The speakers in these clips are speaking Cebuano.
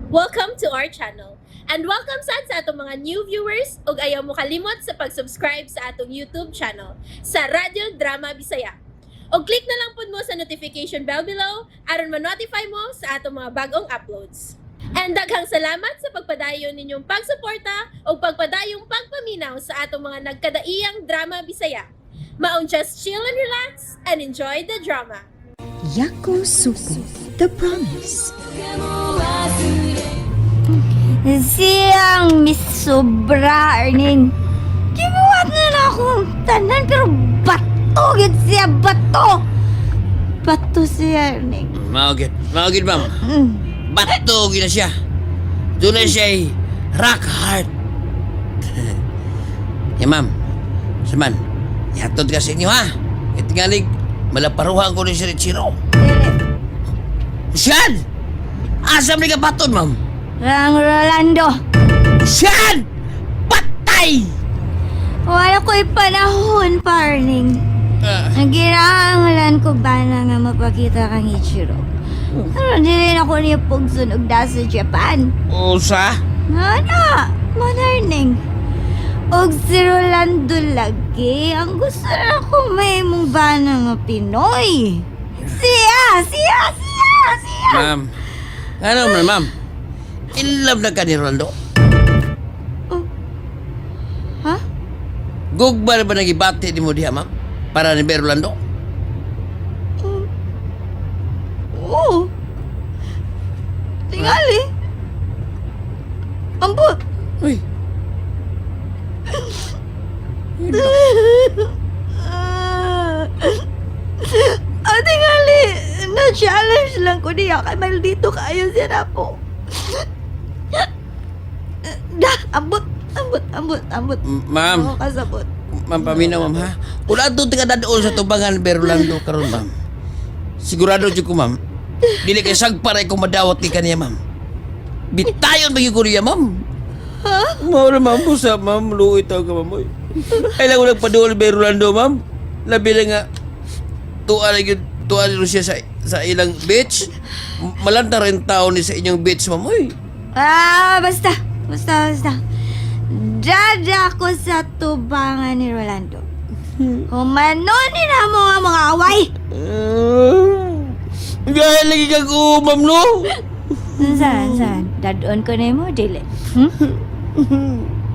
Welcome to our channel. And welcome sad sa atong mga new viewers ug ayaw mo kalimot sa pag-subscribe sa atong YouTube channel sa Radyo Drama Bisaya. Og click na lang pud mo sa notification bell below aron ma-notify mo sa atong mga bagong uploads. And daghang salamat sa pagpadayon ninyong pagsuporta ug pagpadayong pagpaminaw sa atong mga nagkadaiyang drama Bisaya. Maong just chill and relax and enjoy the drama. Yakusoku, The Promise. Siyang Miss Sobra, Erning. Gibuhat na na akong tanan, pero bato, gid siya, bato! Bato siya, Erning. Maugid. Maugid, ma'am. Bato gina siya. Doon na siya ay rock hard. Ya, ma'am. Saman, ihatod ka sa inyo, ha? Itingalig, malaparuhan ko ni si Richiro. Siyan! Asam ni ka baton, ma'am? Rang Rolando, Siyan! Patay! wala ko'y panahon pa, Erning. Ang ginahanglan ko ba na nga mapakita kang Ichiro? Pero dili na ko niya pugsun og da sa Japan. Usa? Mana, mana, Erning. Og si Rolando lagi, ang gusto na ako may mong bana nga Pinoy. Siya, siya, siya, siya. Ma'am. Ano man, ma'am? In love na ka ni Rolando? Oh. Ha? Gugma na ba nagibati ni mo diha, ma'am? Para ni Rolando? Oo. Tingali. Ambot. Uy. Ah, tingali. Na-challenge lang ko niya kay maldito kaayo siya na po. Da, ambot, ambot, ambot, ambot. Ma'am. Oo, kasabot. Ma'am, paminaw, ma'am, ha? Kung ato ka doon sa tubangan, Berlando, karon ma'am. Sigurado jud ko, ma'am. Dili kay sagparay ko madawat ni kaniya, ma'am. Bitayon ba ko niya, ma'am? Ha? Mao na, ma'am. Busa, ma'am. Luwi tawag ka, ma'am. Oy. Ay lang walang paduol, Berlando, ma'am. Labi lang nga, tuwa lang yun, tuwa lang siya sa ilang beach. Malanta rin tao ni sa inyong beach, ma'am. Uy. Ah, basta. Basta, basta. Dada ko sa tubangan ni Rolando. Humanonin na mo ang mga away. Gaya lagi kag umam, no? Saan, saan? Dadoon ko na mo, dili.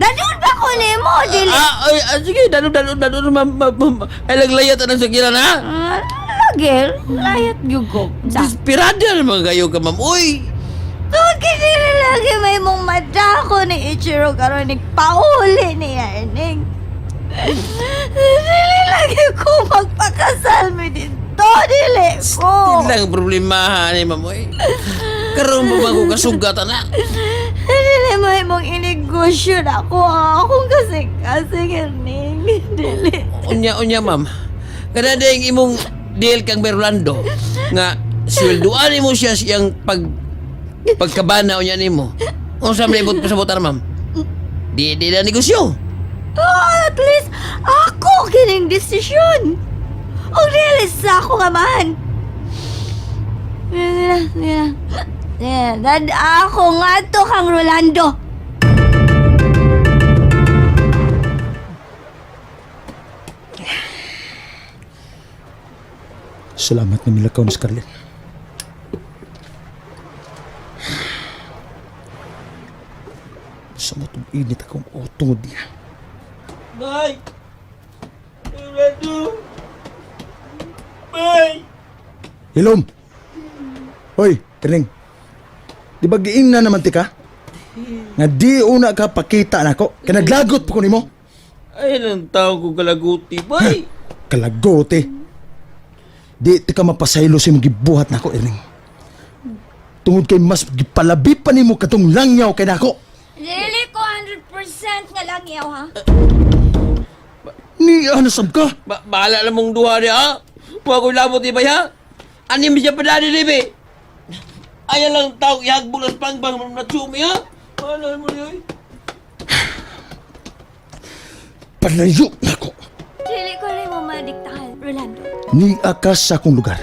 Dadoon ba ko na mo, dili? Ah, ay, ah, sige, dalo, dalo, dalo, ma'am, ma'am, ma'am. Ay, naglayat na sa kila na. Ah, lagi, layat yugo. Sa? Desperado naman kayo ka, ma'am. Uy! Tungkol dili lagi may mong mata ko ni Ichiro karon nagpauli ni Erning. Dili lagi ko magpakasal mi dito, dili ko. Hindi lang problema, ni ma'am, uy. Karoon mo ba ko kasugatan na? Dili mo imong inegosyo na ako ang akong kasing-kasing, Erning. Dili. Unya, unya, ma'am. Kada ding imong deal kang Berlando nga swelduan mo siya siyang pagkabana unya nimo. Unsa man ibot sa butar, ma'am? Di na negosyo. Oh, at least ako kining desisyon. O dili sa ako nga man. Sige na, sige na. Sige na, dad ako nga to kang Rolando. Salamat na nilakaw ni Scarlett. Sa mo itong init akong utod niya. Bye! Rolando! Bye! Hilom! Hoy, Trining. Di ba giing na naman ti ka? Nga di una ka pakita nako. Kaya naglagot pa ko nimo. Ay, ang tao ko kalaguti, bay! Kalagote. Di ti ka mapasaylo sa imong gibuhat nako, Erning. Tungod kay mas gipalabi pa nimo katong langyaw kay nako. Dili ko 100% nga lang yaw, ha? Ni ano sab ka? Bahala na mong duha niya, ha? Huwag ko'y labot, di ba, ha? Anim siya pa dali, di ba? Ayan lang tao, ihagbong ng pangbang na tsumi, ha? Bahala mo niya, eh. Palayo nako. Dili ko rin mo madiktahan, Rolando. Ni ka sa akong lugar.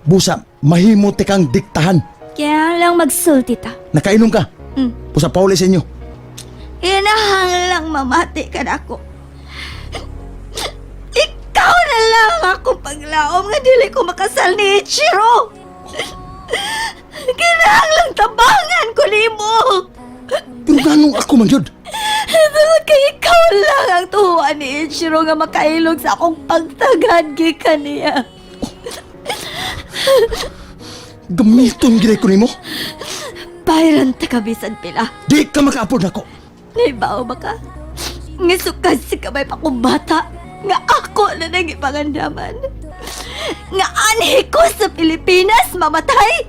Busa, mahimo ti kang diktahan. Kaya lang magsulti ta. Nakainom ka. Pusa pauli sa inyo. Kinahanglang mamati ka na ako. Ikaw na lang ako paglaom nga dili ko makasal ni Ichiro. Kinahanglang tabangan ko nimo. Pero ganong ako man yun? Tungod kay ikaw lang ang tuhuan ni Ichiro nga makailog sa akong pagtagad gikan niya. Gamiton gid ko nimo. Bayran ta ka bisan pila. Di ka maka-afford nako. Naibaw ba ka? Nga sukad si kamay pa kong bata. Nga ako na nang ipangandaman. Nga anhi ko sa Pilipinas, mamatay!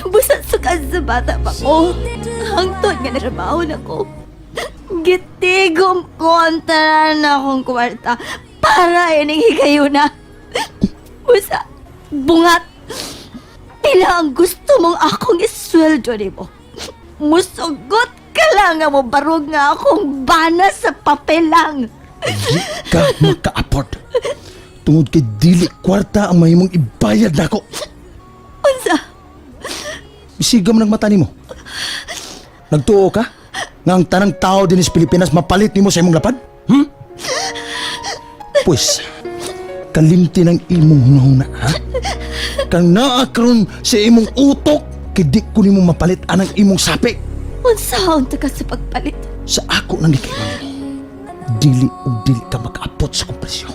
Busat sukad sa bata pa ko. Hangtod nga narabaho na ko. Gitigom ko ang tanan na akong kwarta para ining higayuna. Busa, bungat. Pila ang gusto mong akong isweldo nimo. Musugot ka lang nga mo barog nga akong bana sa papel lang. Di ka maka-afford. Tungod kay dili kwarta ang mahimong ibayad nako. Unsa? Bisiga mo ng mata nimo. Nagtuo ka? Nga ang tanang tao din sa Pilipinas mapalit nimo sa imong lapad? Pues, kalimti ng imong hunahuna, ha? Kang naa karon sa imong utok, kay di ko nimo mapalit anang imong sapi. Unsa unta ka sa pagpalit? Sa ako nang gikayon. Dili ug dili ka makaapot sa kong presyo.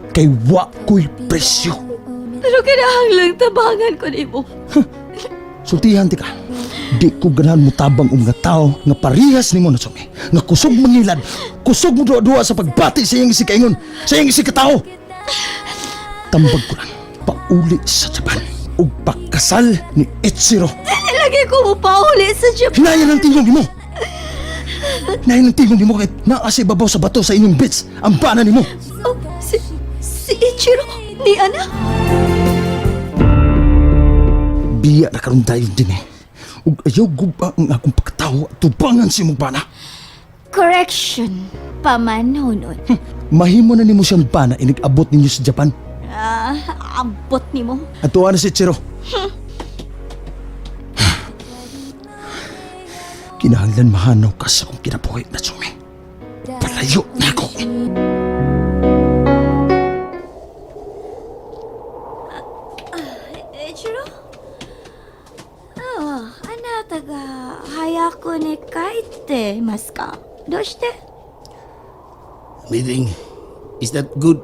Kay wa ko'y presyo. Pero kinahanglang tabangan ko nimo. Sultihan ti ka. Di ko ganahan mutabang og mga tao nga parihas nimo Natsume. Nga kusog mangilad, kusog mo duwa-duwa sa pagbati sa iyang isikaingon, sa iyang isikatao. Tambag ko lang, pauli sa Japan ug pakasal ni Ichiro. Ilagay ko mo pauli sa Japan. Hinayan ang tingog nimo. Hinayan ang tingog nimo kahit naa sa ibabaw sa bato sa inyong beach ang bana nimo. Oh, si Ichiro ni ana. Biya na karon dayon din eh. Ug ayaw guba ang akong pagkatawo at tubangan si imong bana. Correction. Pamanhonon. Mahimo na nimo siyang bana inig-abot ninyo sa Japan. Ah, ambot nimo. Atuan na si Ichiro. Kinahanglan mahanaw ka sa akong kinabuhi, Natsume. Palayo na ako. Ichiro? Ah, あなたが早くに帰ってますかどうして Meeting, is that good?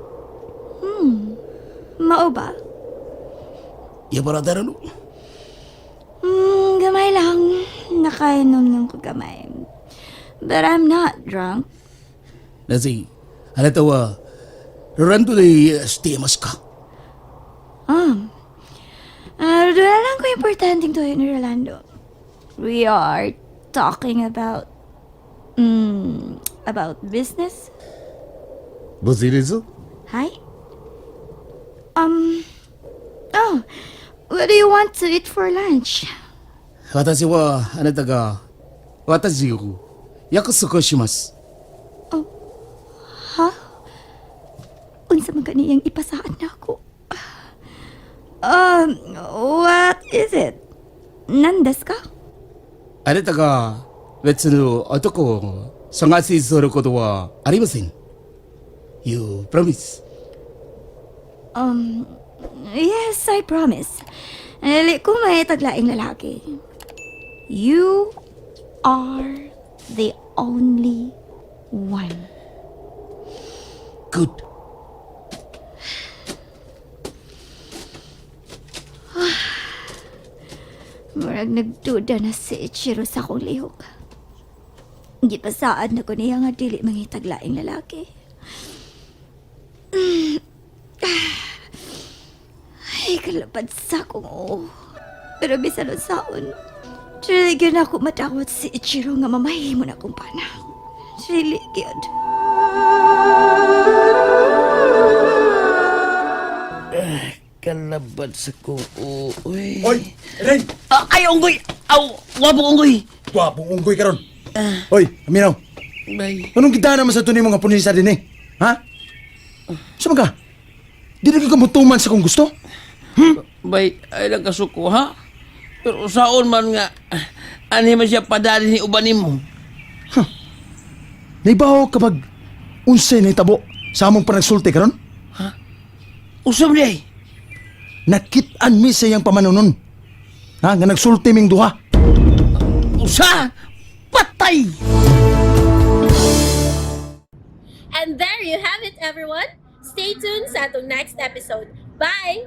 Mao ba? Yabaradara no? Gamay lang. Nakainom lang ko gamay. But I'm not drunk. なぜ、あなたは、ロランドでしていますか Ah, wala lang ko importanteng tuyo ni Rolando. We are talking about... about business? 物理ぞ Hi? Oh, what do you want to eat for lunch? 私はあなたが私を約束します。 Ha? Unsa man kaniyang ipasaan na ako? What is it? Nandes ka? あなたが別の男を探しすることはありません。You promise. Yes, I promise. Dili ko may taglaing lalaki. You are the only one. Good. Murag nagduda na si Ichiro sa akong lihok. Gipasaad na ko niya nga dili mangitaglaing lalaki. Ay, kalapad sa akong oo. Pero bisan saon, dili gyud ako madawat si Ichiro nga mamahimo na akong pana. Dili gyud. Kalabad sa ko. Uy. Oy, Ren! Ah, ay, unggoy! Aw, wapo unggoy! Gwapong unggoy karon. Oy, Aminaw. Bay. Anong kita naman sa tunay mga punisa din eh? Ha? Sa mga? Di na ka mutuman sa kung gusto? Bay, ay lang kasuko, ha? Pero usaon man nga, anhi man siya padali ni uban nimo. Naibaw ka bag unsay nahitabo sa among panagsulti karon? Usam di ay. Nakit-an mi sa iyang pamanunon. Ha, nga nagsulti ming duha. Usa! Patay! And there you have it, everyone. Stay tuned sa atong next episode. Bye!